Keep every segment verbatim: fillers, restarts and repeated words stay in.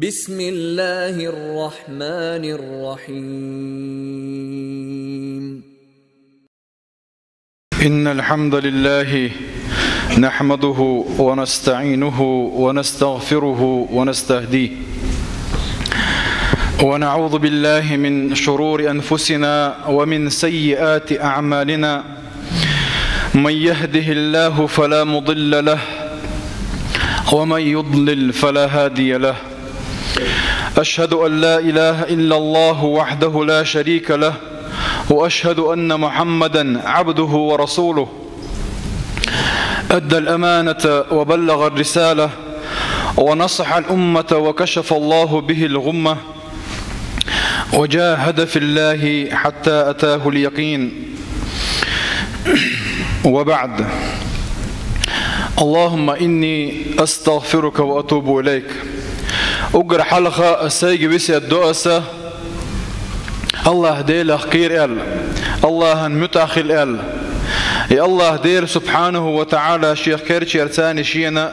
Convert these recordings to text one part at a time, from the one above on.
بسم الله الرحمن الرحيم. إن الحمد لله نحمده ونستعينه ونستغفره ونستهديه، ونعوذ بالله من شرور أنفسنا ومن سيئات أعمالنا. من يهده الله فلا مضل له، ومن يضلل فلا هادي له. أشهد أن لا إله إلا الله وحده لا شريك له، وأشهد أن محمدا عبده ورسوله. أدى الأمانة وبلغ الرسالة، ونصح الأمة، وكشف الله به الغمة، وجاهد في الله حتى أتاه اليقين. وبعد. اللهم إني أستغفرك وأتوب إليك. Уггар хьалха сайга весет до аса, АллахӀ Делах кхера аьлла, АллахӀан муьтӀахь хила аьлла. И АллахӀ Дела субхьанаху ва таӀала шех кхерчаьрца а, шена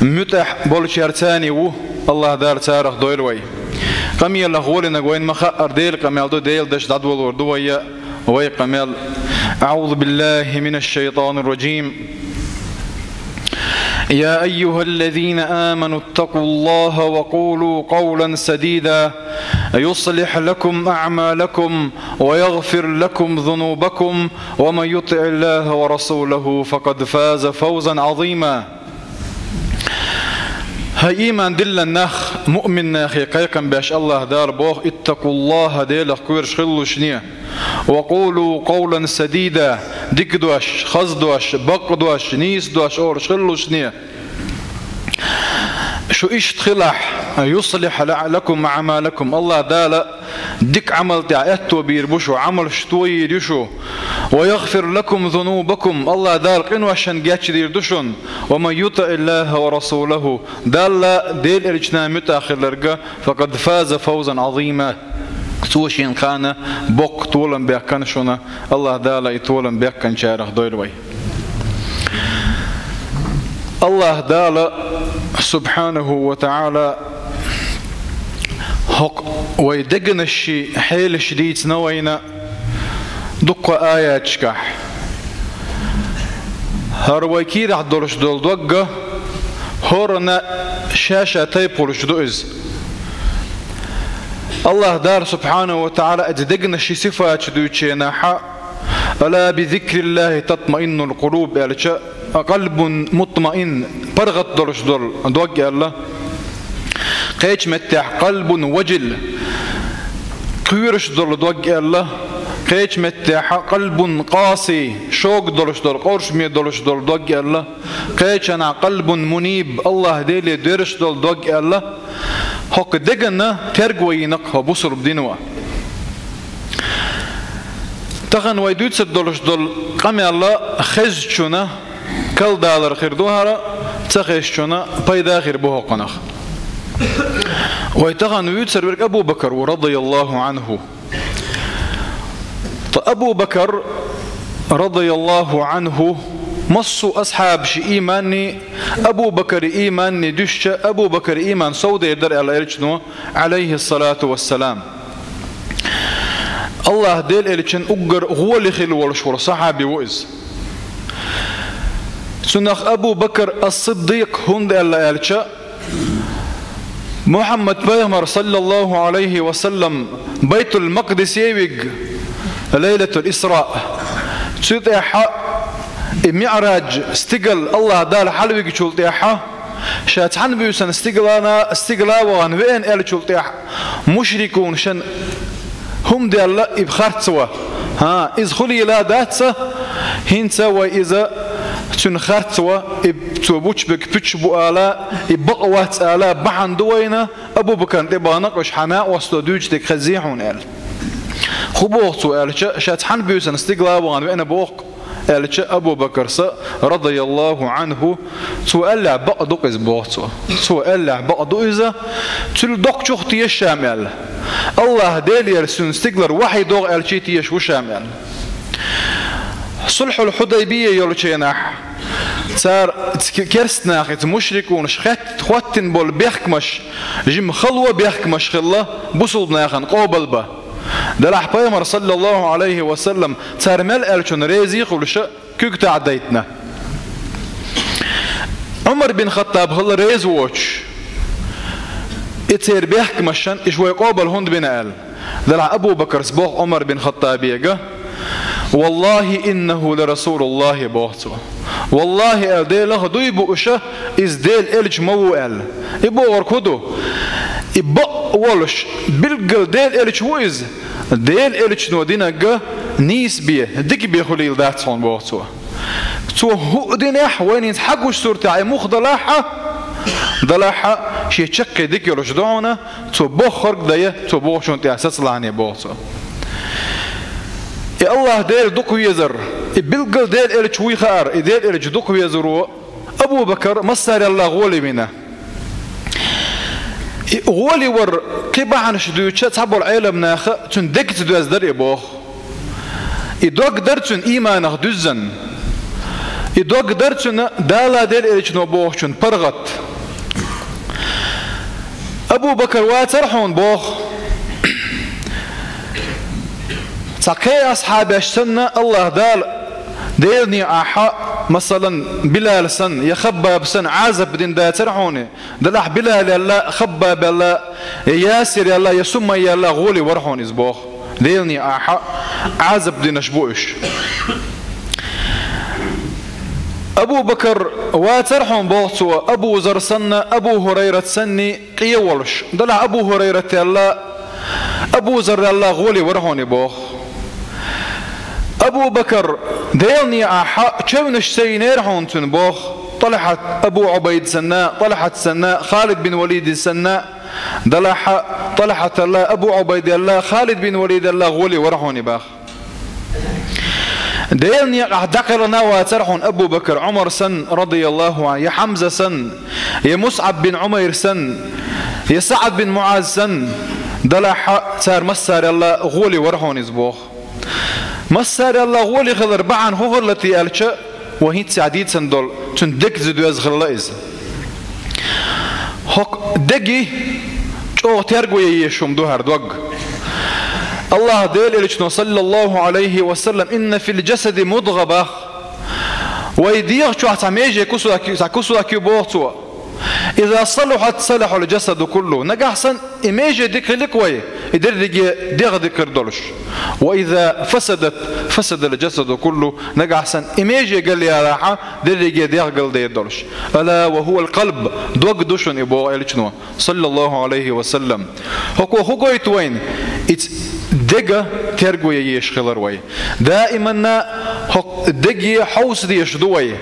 муьтӀахь болчаьрца а ву, АллахӀ Дала царах дойла вай. Къамелах гӀолинарг вайна ма хаъара Делан къамел ду, Делан дош дӀадолор ду вай, вай къамел. أعوذ بالله من الشيطان الرجيم. يا أيها الذين آمنوا اتقوا الله وقولوا قولا سديدا يصلح لكم أعمالكم ويغفر لكم ذنوبكم ومن يطع الله ورسوله فقد فاز فوزا عظيما. ХӀай иман диллина нах, муъмин нахе кхайкхам беш АллахӀ Дала боху: اتقوا الله, Делах кхоьруш хилалаш, وقولوا قولا سديدا, дика дош, хаза дош, бакъ дош, нийса дош олуш хилалаш. Шу иштта хилахь, يصلح لكم أعمالكم, АллахӀ Дала дика Ӏамал тӀехь аьтто бийр бу шу, Ӏамалш тойийр ю шу. ويغفر لكم ذنوبكم, АллахӀ Дала къиношна гечдийр ду шуна. ومن يطع الله ورسوله, Далла, Делан элчанна муьтӀахь хилларг, فقد فاز فوزا عظيما, цо шен кхана боккха толам баьккхина шуна. АллахӀ Дала и толам баьккхинчарах дойла вай. АллахӀ Дала субхьанаху ва таӀала хӀокху вай дегнаш хьелаш дийцина вайна дуккха аяташкахь. ХӀара вай кийрахь долуш долу дог а хӀоранна ша-ша тайпа хуьлуш ду иза. АллахӀ Дала субхьанаху ва таӀала иза дегнаш сифаташ дуьйцучу хенахь, ألا بذكر الله تطمئن القلوب аьлча, قلب مطمئن, паргӀат долуш долу дог аьлла. Кхечу меттехь قلب وجل, кхоьруш долу дог аьлла. Кхечу меттехь قلب قاسي, шога долуш долу, къовсаме долуш долу дог аьлла. Кхечанхьа قلب منيب, АллахӀ Деле доьрзуш долу дог аьлла. ХӀокху дегнан терго йина-кх хӀокху бусалба дино. Тахана вай дуьйцур долуш долу къамел хезначунна калдалар хир ду хӀара, ца хезначунна пайда хир бу хӀокхунах. Вай тахана вуьйцур верг Абу Бакр ву, رضي الله عنه. Ткъа Абу Бакр, رضي الله عنه, массо а асхьабаши ийманни, Абу Бакри ийманни дуьстича, Абу Бакри ийман совдер дара аьлла элчано, عليه الصلاة والسلام. АллахӀ Делан элчанна уггар гӀоли хилла волуш волу сахьаби ву иза. Цунах Абу Бакр ас-Сиддикъ хӀунда аьлла аьлча, Мухьаммад пайхамар, саллаллаху Ӏалайхи ва саллам, Байтул-Макъдисе вигна, Лайлатул-Исраъ, цу тӀехь и МиӀраж стигал АллахӀ Дала хьалавигначул тӀехь, ша цхьана буьйсанна стигала, стигала вахана веана аьллачул тӀехь, мушрикунашна хӀума делла и харц ван. ХӀан, иза хуьлийла дац, хӀинца вай иза цуьнан харц ван, и цо бучуберг пуьчаш бу ала, и бакъ вац ала бахьана ду вайна, Абу Бакарна тӀе бахана, уьш хьан накъосташа дуьйцуш дерг хезий хьуна аьлла. ХӀун боху цо аьлча, ша цхьана буьйсанна стигала вахана веана боху. Аьлча Абу Бакрас, радияллаху Ӏанху, цо аьллехь бакъ ду-кх иза боху цо. Цо аьллехь бакъ ду иза, цуьнан доккхачух теша ша-м аьлла. АллахӀ Делера цуьнан стигалара вахьйи догӀу аьлчий теша ву ша-м аьлла. Сулхьул-Хьудайбия йолчу хенахь, Цар, ц-, керст нах, ц-, мушрикунаш хет-, хоттина болу бехкамаш, жима хало бехкамаш хилла, бусулба нахана къобал бан. Делахь пайхамар, саллаллаху алейхи ва саллам, цар мел аьллачунна реза хуьлуш, куьг тӀе дайтина. Ӏумар бин Хаттаб хилла реза воцуш, и церан бехкамашна, иштта вай къобал хӀунда бина аьлла. Делахь Абу Бакарс боху Ӏумар бин Хаттабега: «Валлахи, иннаху ла Расулуллахи», – боху цо. «Валлахи», – аьлла, «Делах дуй бу уьш, иза Делан элча ма ву», – аьлла. И бохург хӀун ду? И бакъ волуш, билггал Делан элча ву иза. Делан элчано динарг нийса бен, дика бен хуьлийла дац хьуна, боху цо. Цо хӀуъа динехь, вайна хӀинца хьагуш суртехь, и муха далахь а, далахь а, шен чаккхе дика йолуш ду хьуна, цо бохург дан, цо бохучунна тӀехь сацалахьане, боху цо. И Аллах Дела дукха везар, и билггал Делан элча вуй хаар, и Делан элча дукха везаро Абу Бакар массарелла гӀоле вина. И гӀоле вар кхин бахьанаш дуьйцуш цхьаболу Ӏеламнаха цуьнан дегца доьзна дара и, боху. И дог дара цуьнан ийманах дуьззина. И дог дара цуьнан Дала, Делан элчано бохучун паргӀат. Абу Бакар вацара хьуна, боху. Цхьа кхин асхьабаш санна, Аллах Дала Делан некъахь, масалан, Билал санна я Хаббаб санна Ӏазап дина дацара хьуна. Делахь Билалелла, Хаббабелла, я Ясирелла, я Сумайялла гӀоле вара хьуна иза, боху. Делан некъахь Ӏазап динарш бу уьш. Абу Бакар вацара хьуна, боху цо, Абу Зар санна, Абу ХӀурайрат санна къен волуш. Делахь Абу ХӀурайрателла, Абу Зарралла гӀоле вара хьуна, боху. Абу Бакар Делан некъахь чевнаш сайинера хьуна цуьнан, боху. ТӀалхьат, Абу Ӏубайд санна, ТӀалхьат санна, Халид бин Валид санна, делахь ТӀалхьаталла, Абу Ӏубайдалла, Халид бин Валидалла гӀоле вара хьуна, боху. Делан некъахь дӀакхелхина вацара хьуна Абу Бакар Ӏумар санна, радияллаху Ӏанху, я Хьамза санна, я Мусъаб бин Ӏумайр санна, я СаӀад бин МуӀаз санна, делахь цара массарелла гӀоле вара хьуна иза, боху. Массарелла гӀоле хилар бахьана хӀун хилла те аьлча, вай хӀинцца дийцина долу цуьнан дегца доьзна хилла иза. ХӀокху деги чӀогӀа терго ян езаш хӀума ду хӀара дог. Аллах Делан элчано, саллаллаху алейхи ва саллам: «Инна фил джасади мудгӀа», – боху. Вай дегӀа чохь цхьа меже кусок, цхьа кусок ю, боху цо. «Иза салухьат, салахьал джасаду куллу». Нагахь санна и меже дика хилийла вай, и дерриге дегӀ дика хир долуш. «Ва иза фасадат, фасадал джасаду куллу». Нагахь санна и меже галъялахь, дерриге дегӀ галдер долуш. «Ала ва хӀувал къалб», дог ду шуна и, боху элчано, саллаллаху алейхи ва саллам. ХӀокхо хӀун гойту вайна? Иза дега терго ян езаш хилар вай. Даиманна хӀокху деге хьовса дезаш ду вай.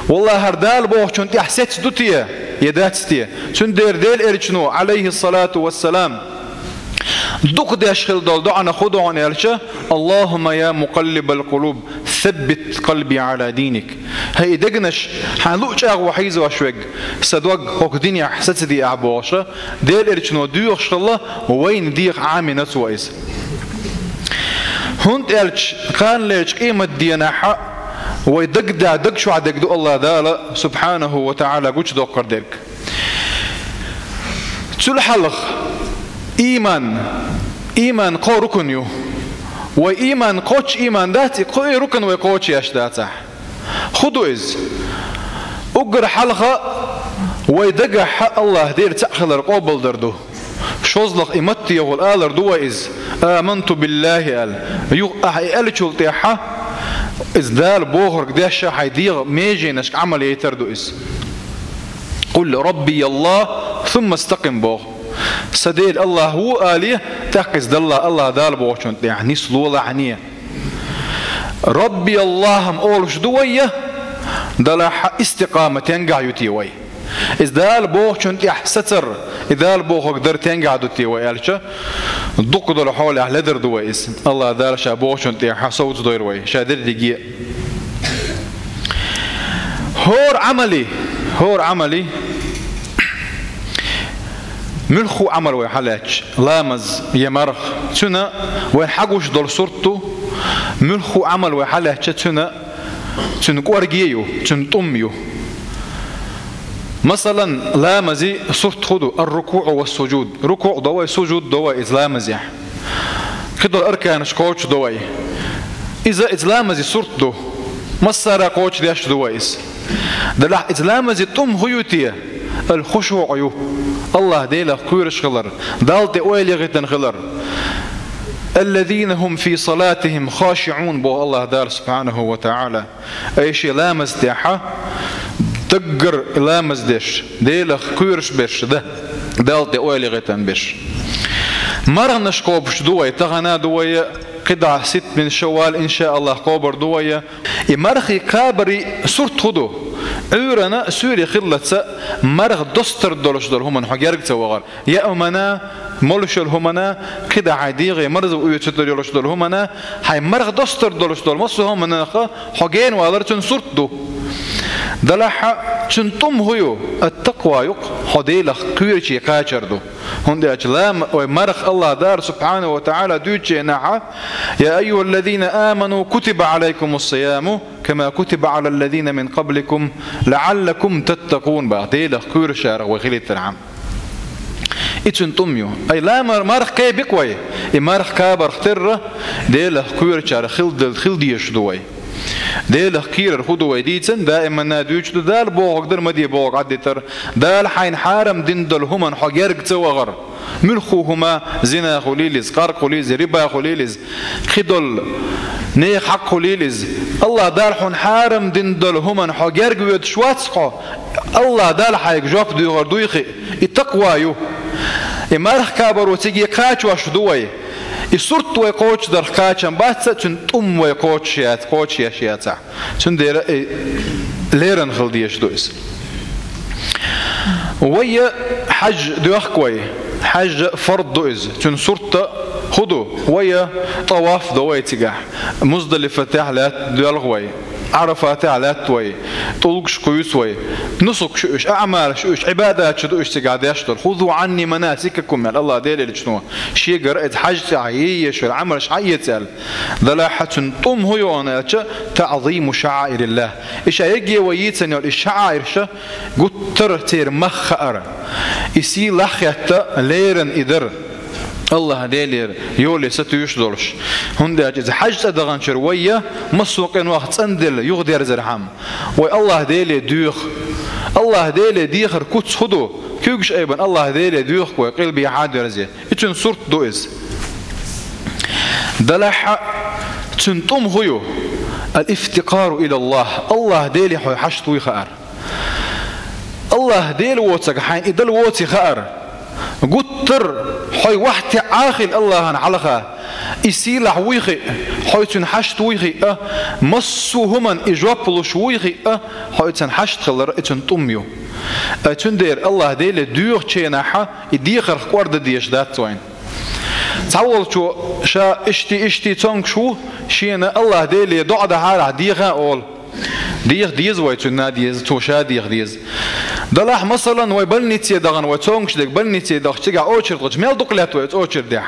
Валлахь, хӀара Дала бохучунна тӀехь сецца ду те, я дац те? Цундела Делан элчано, алейхиссалату вассалам, дукха деш хилла долу доӀанах хӀун ду хьуна аьлча: «Аллахумма я мукъаллибал къулуб, саббит къалби Ӏала диник». ХӀай, и дегнаш, хьан луъу чӀагӀо хьийзош верг, сан дог хӀокху динехь сацаде ахь, бохуш, Делан элчано доьхуш хилла, вайна дегӀах Ӏамийна цо иза. ХӀунда аьлча кханалерчу къематденахь вай дагадеа, даг чохь дерг ду Аллах Дала, субхьанаху ва таӀала, гучудоккхур дерг. Цул хьалха, ийман, ийман кхо рукн ю. Вай ийман кхоччуш ийман дац, и кхо рукн вай кхочушъеш дацахь. ХӀун ду иза? Уггар хьалха вай дагахь Аллах Дела цхьаъ хилар къобалдар ду. ШозлагӀа и маттехула алар ду вай иза: «Аманту биллахи», – аьлла. Юха ахь и аьллачул тӀаьхьа, иза Дала бохург деш, хьайн дегӀан меженашка Ӏамал яйтар ду иза. «Къул Рабби Аллах, сумма стакъим», – боху. «Сан Дела Аллах ву», – алий, тӀаккха иза Далла, Аллах Дала бохучунна тӀехь нислолахьане. «Рабби Аллах» ма олуш ду вай, я делахь истикъама тенгахь ю те вай? Иза Дала бохучунна тӀехь сацар, и Дала бохург дар тенгахь ду те вай аьлча, дукха долу хьолехь ледар ду вай иза. Аллах Дала Ша бохучунна тӀехь совцадойр вай, Ша дерриге. ХӀора Ӏамали, хӀора Ӏамали, муьлхху Ӏамал вай хьалаьцча, ламаз я марха, цуьнан вайна хьагуш долу сурт ду, муьлхху Ӏамал вай хьалаьцча, цуьнан, цуьнан кӀорге ю, цуьнан тӀум ю. Масалан, ламаза сурт хӀу ду: الركوع والسجود. РукуӀ до вай, сужуд до вай иза ламазехь. Кхыдола арканаш кхочуш до вай. Иза, иза ламаза сурт ду. Массара кхочушдеш ду вай иза. Делахь иза ламаза тӀум хӀу ю те? الخشوع ю. АллахӀ Делах кхоьруш хилар, Далла тӀе ойла йохийтина хилар. الذين هم في صلاتهم خاشعون, боху АллахӀ Дала субхьанаху ва таӀала. Ай шен ламаз тӀехь, даггара ламаз деш, Делах кхоьруш берш да, Далла тӀе ойла йохийтина берш. МархӀанаш кхобуш ду вай, тахана ду вай, кхидӀа ситмин шаввал, иншааллахӀ, кхобур ду вай. И мархий кхабарий сурт хӀу ду? Ӏуьйранна суьйре хиллалца марха достар долуш долу хӀуманна хьо герга ца вахар. Яа хӀуманна, молуш йолу хӀуманна, кхидӀа хьайн дегӀе марзо оьцуьйтур йолуш долу хӀуманна, хьайн марха достар долуш долу массо а хӀуманах хьо гена валар цуьнан сурт ду. Делахь цуьнан тӀум хӀу ю? Ат-такъва ю-кх, хьо Делах кхоьруче кхачар ду. ХӀунда аьлча лама, ой, марха АллахӀ Дала субхьанаху ва таӀала дуьйцучу хенахь: يا أيها الذين آمنوا كتب عليكم الصيام كما كتب على الذين من قبلكم لعلكم تتقون, бах, Делах кхоьручарах вай хилийтархьама. И цуьнан тӀум ю. Ай, ламаз, марха кхаби-кх вай. И марха кхабарх терра, Делах кхоьручарах хила, хила дезаш ду вай. Делах кхерар хӀу ду вай дийцина, даиманна дуьйцуш ду, Дала бохург дар, ма де бохург Ӏадитар, Дала хьайна хьарам дина долу хӀуманна хьо герга ца вахар. Муьлхха хӀума, зина хуьлийла иза, къаркъа хуьлийла иза, риба хуьлийла иза, кхидолу нехан хьакъ хуьлийла иза. АллахӀ Дала хьуна хьарам дина долу хӀуманна хьо герга воьдуш вац хьо, АллахӀ Дала хьайга жоп доьхур дуй хиъ. И такъва ю. И марха кхабаро цига кхачош ду вай. И сурт вай кхочушдарх кхачам бац, цуьнан тӀум вай кхочуш яц, кхочушъеш яцахь. Цундела и леррина хила дезаш ду иза. Вай хьаьж доьхку вай. Хьаьж фард ду иза. Цуьнан сурт хӀу ду? Вай тӀаваф до вай цигахь. Муздалифатехь лаьтта доьлху вай. Ӏарафатехь лаьтта вай. ТӀулгаш кхуьйсу вай. Нусукш уьш, аӀмалаш уьш, Ӏибадаташ ду уьш цигахь деш долу. خذوا عني مناسككم, аьлла АллахӀ Делан Элчано. Шегара иза хьаьж цӀехь е езаш йолу Ӏамалш хьаэца аьлла. Делахь цуьнан тӀум хӀу ю аьлча, تعظيم شعائر الله. И ша йиге вай йийцина йолу и шаӀаирш гуттар а церан мах хаар. И сийлахь хетта леррина и дар. АллахӀ Делера йоле сатуьйсуш долуш. ХӀунда аьлча иза хьаьж цӀа даханчуьра вай массо а къинойх цӀанделла юхадерзархьама, вай АллахӀ Деле доьху. АллахӀ Деле дехар куц хӀу ду? Куьйгаш айбина АллахӀ Деле доьху вай, къилбехьа а доьрзе. И цуьнан сурт ду иза. Делахь цуьнан тӀум хӀу ю? الافتقار إلى الله. АллахӀ Деле хьо хьашт вуй хаар. АллахӀ Дела воцург хьайна и Далла воций хаар. Гуттар а хьо вахьте Ӏахийла АллахӀана хьалха, и сийлахь вуй хиъ, хьо цуьнан хьашт вуй хиъ, массо а хӀуманна и жоп луш вуй хиъ, хьо цуьнан хьашт хилар и цуьнан тӀум ю. Ай, цундела АллахӀ Деле доьхучу хенахь и дехарх кӀордан дезаш дац вайна. Цхьаволчо ша иштта, иштта цомгуш ву, шена АллахӀ Деле доӀа дахьарахь деха а олу. Деха деза вай цуьнан а деза, цо ша деха деза. Делахь, масалан, вай больнице дахана, вай цомгуш дерг больнице дахча, цигахь очередь хилча, мел дукха лаьтта вай оцу очередехь?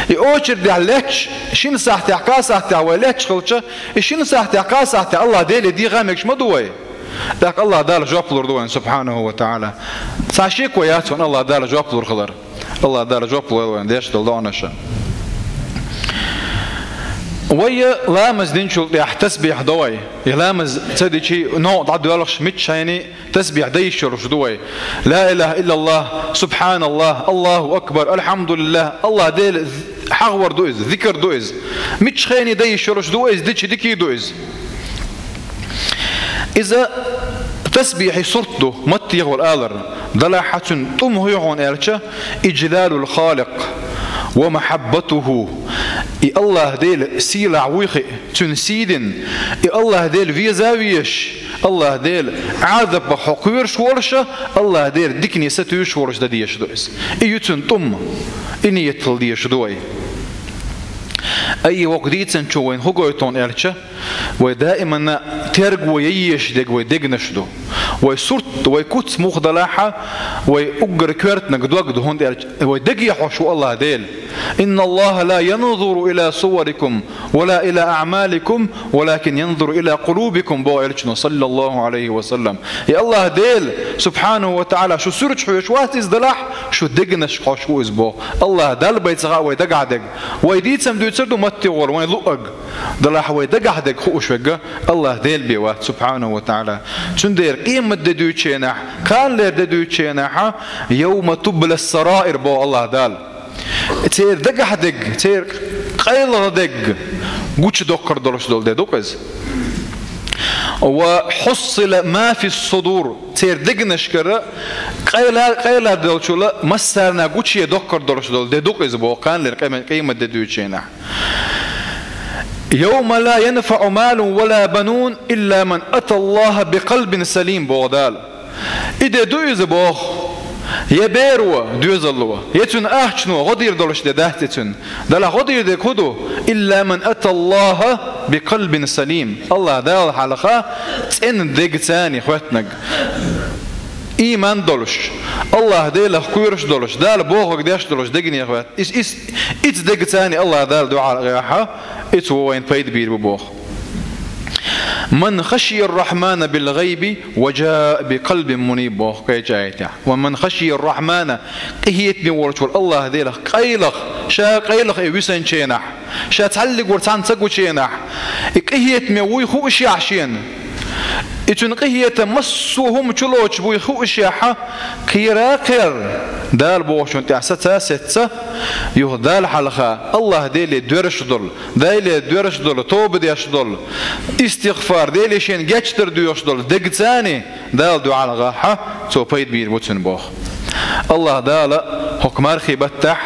И очередехь лаьтташ, шина сахьтехь, кхаа сахьтехь вай лаьтташ хилча, и шина сахьтехь, кхаа сахьтехь АллахӀ Деле деха мегаш ма ду вай? ТӀаккха АллахӀ Дала жоп лур ду вайна, субхьанаху ва таӀала. Цхьа шеко яц вайна АллахӀ Дала жоп лур хилар. АллахӀ Дала жоп лойла вайна деш долу доӀанаш. Вай ламаз динчул тӀаьхьа тасбихь до вай. И ламаз ца дичи, новкъа дӀадоьлхуш, миччахьений тасбихь дан йиш йолуш ду вай. لا إله إلا الله, سبحان الله, الله أكبر, الحمد لله, АллахӀ Дела хьахавар ду иза, зикар ду иза. Миччахьений дан йиш йолуш ду вай иза, дичи дикий ду иза. Иза тасбихьий сурт ду, маттехула алар. Делахь цуьнан тӀум хӀу ю хьуна аьлча, إجلال الخالق ومحبته. И АллахӀ Дела сийлахь вуй хиъ, цуьнан сий дина, и АллахӀ Дела веза а везаш, АллахӀ Дела Ӏазапах хьо кхоьруш волуш а, АллахӀ Делан дикане сатуьйсуш волуш дан дезаш ду иза. И ю цуьнан тӀум, и нийят хила дезаш ду вай. Ай, вокх дийцанчо вайна хӀу гойту аьлча, вай даиманна терго ян езаш дерг вай дегнаш ду. Вай сурт, вай куц муха далахь а, вай уггар коьртаниг дог ду, хӀунда аьлча вай деге хьош ву АллахӀ Дела. «إن الله لا ينظر إلى صوركم ولا إلى أعمالكم ولكن ينظر إلى قلوبكم», боху Элчано, саллаллахӀу Ӏалайхи ва саллам. И АллахӀ Дела, субхьанахӀу ва таӀала, шу суьрташ хьош вац иза далахь, шу дегнаш хьош ву иза боху. АллахӀ Далла бен ца хаьа вай дагахь дерг. Вай дийцам дуьйцур ду матте гӀолла вайн луъург. Далахь вай дагахь дерг хууш верг АллахӀ Дела бен вац, субхьанахӀу ва таӀала. Цундела къематде дуьйцучу хенахь, кханалера де дуьйцучу хенахь, «يوم تبلى السرائر», боху АллахӀ Дала. Церан дагахь дерг, церан къайлагӀа дерг гучудоккхур долуш долу де ду-кх иза. «وحصل ما في الصدور», церан дегнашкара къайла-, къайла долчул массарна гучудоккхур долуш долу де ду-кх иза боху, кханалера къема-, къематде дуьйцучу хенахь. «يوم لا ينفع مال ولا بنون إلا من أتى الله بقلب سليم», боху Дала. И де ду иза боху, я беро, доьзало, я цуьнан ахчано гӀо дийр долуш де дац и цуьнан. Далахь гӀо дийр дерг хӀун ду? «إلا من أتى الله بقلب سليم». АллахӀ Далла хьалха цӀена дегацани хоьттинарг. Ийман долуш, АллахӀ Делах кхоьруш долуш, Дала бохург деш долуш дегане хоьтту. Ис-, ис-, иза дегацани АллахӀ Дала дуьхьал гӀехьа, иза ву вайна пайда бийр бу боху. «من خشي الرحمن بالغيب وجاء بقلب منيب», боху кхечу аятехь. «ومن خشي الرحمن», къинхетаме волчу волу АллахӀ Делах къайлаха, ша къайлаха и висанчу хенахь, ша цхьаьллиг вара цхьаьна ца гучу хенахь, и къинхетаме вуй хуушехь шена, и цуьнан къинхетам массо а хӀума чулоцуш буй хуушехь, кхера а кхерра, Дала бохучунна тӀехь саца а сецна, юха Далла хьалха, АллахӀ Деле доьрзуш долу, Деле доьрзуш долу, тоба деш долу, истигъфар, Деле шена гечдар доьхуш долу дегацани Дала дуьхьал гӀахь, цо пайда бийр бу цуьнан боху. АллахӀ Дала хӀокху мархи баттахь,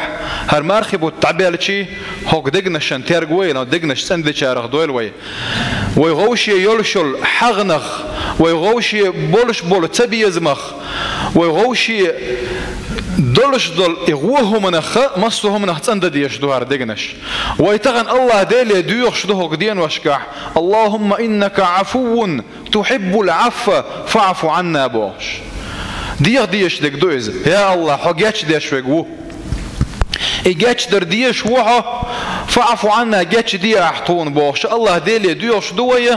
хӀара мархи бутт дӀабелчий, хӀокху дегнашна терго йина, дегнаш цӀандечарах дойла вай. Вай гӀовше йолуш йолу хьагӀнах, вай гӀовше болуш болу цабезамах, вай гӀовше долуш долу и гӀо хӀуманах, массо а хӀуманах цӀандан дезаш ду хӀара дегнаш. Вай тахана АллахӀ Деле доьхуш ду хӀокху деношкахь: «اللهم إنك عفو تحب العفو فاعف عنا», бохуш. ДегӀан дезаш дерг ду иза: «Я АллахӀ, хьо гечдеш верг ву. И гечдар дезаш ву хьо, фаӀфу Ӏанна, гечде ахь тхуна», бохуш, АллахӀ Деле доьхуш ду вай,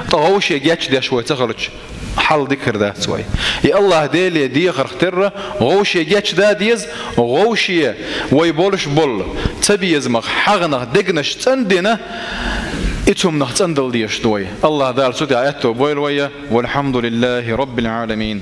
ткъа вовше гечдеш вай ца хилча, хьал дика хир дац вай. И АллахӀ Деле дехарх терра, вовше гечда деза, вовше вай болуш болу цабезамах, хьагӀнах дегнаш цӀандина, и цумнах цӀандала дезаш ду вай. АллахӀ Дала цу тӀехь аьтто бойла вай, валхьамдулиллахӀи раббил Ӏаламин.